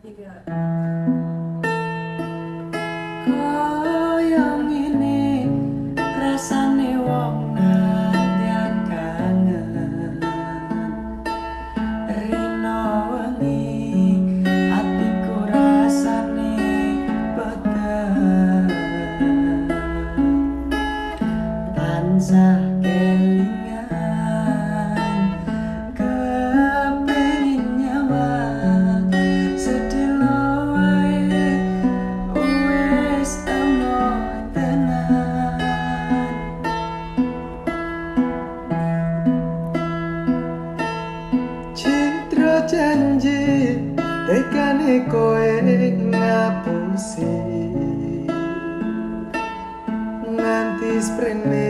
Tiga. Kaya ngene rasane wong nadyan kangen. Rino wengi atiku rasane peteng. Tansah kelingan, kepengin nyawang sedelo wae wis emoh tenan. Citra janji tekane kowe ngapusi nganti sprene.